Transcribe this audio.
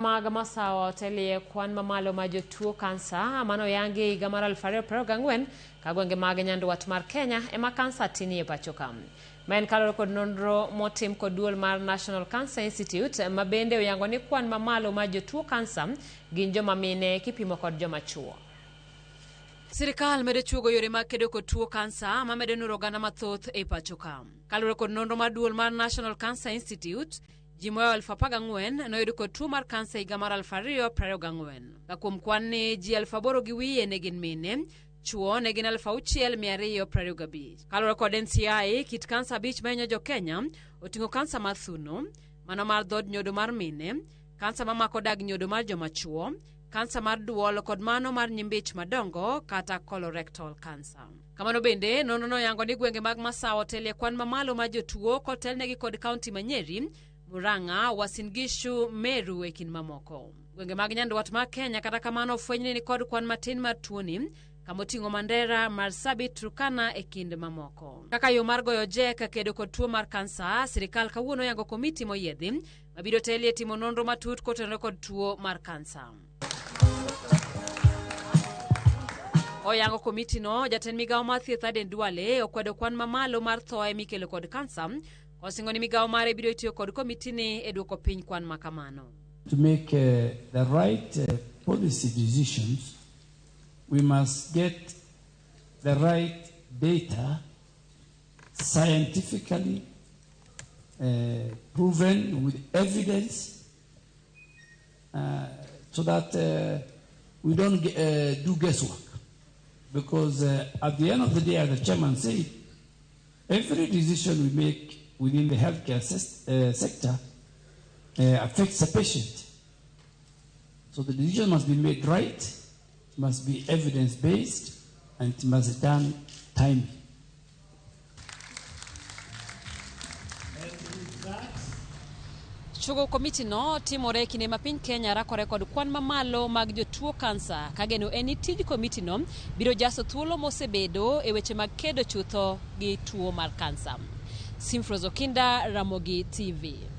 Mag masawa otelie kwan mamalo mar jotuo kansa mane oyangi e higa mar 2024 ka gwenge mag nyandwat mar Kenya ema kansa tinie pacho ka. Ma en kaluwore kod nonro motim kod duol mar National Cancer Institute ma bende oyango ni kwan mamalo mar jotuo kansa gin joma mine kipimo kod joma chuo. Sirikal medo chuogo yore mag kedo kod tuo kansa mamedo nuro oganda mathoth e pacho ka. Kaluwore kod nonro mar duol mar National Cancer Institute, Ji moyo 14,000 noyud kod tuo mar kansa higa mar 2024. Ka kuom kwan ni ji 8,000 gi wiye ne gin mine, chuo ne gin 6,225. Kaluwore kod NCI, kit kansa abich mahinyo jo Kenya oting'o kansa mar thuno, mano mar dhood nyodo mar mine, kansa mamako dag nyodo mar joma chuo, kansa mar duol kod mano mar nyimbich madongo kata colorectal cancer. Kamano bende, nonro noyango ni gwenge mag Masawa otelie kwan mamalo mar jotuo kotelnegi kod kaunti ma Nyeri, Murang'a, Uasin Gishu, Meru e kind mamoko. Gwenge mag nyandwat mar Kenya kata kamano ofweny ni nikod kwan matin mar tuoni kamoting'o Mandera, Marsabit, Turkana e kind mamoko. Kaka yo mar goyo jek kedo kod tuo mar kansa, sirikal kawuono oyango komiti moyiedhi mabiro telie timo nonro matut kotenore kod tuo mar kansa. Oyango komitino, jatend migawo mar thieth Aden Duale okwedo kwan mamalo mar thoe mikelo kod kansa, kosingo ni migawo mare biro tiyo kod komitini e duoko piny kwan ma kamano. To make the right policy decisions, we must get the right data scientifically proven with evidence so that we don't do guesswork. Because at the end of the day, as the chairman said, every decision we make within the healthcare sector affects the patient. So the decision must be made right, it must be evidence-based, and it must be done timely. Chugo komiti no timore e kinde ma piny Kenya rakore kod kwan mamalo mag jotuo kansa ka geno en ni tij komiti no biro jaso thuolo mosebedo e weche mag kedo chutho gi tuo mar kansa. Simfros Okinda, Ramogi TV.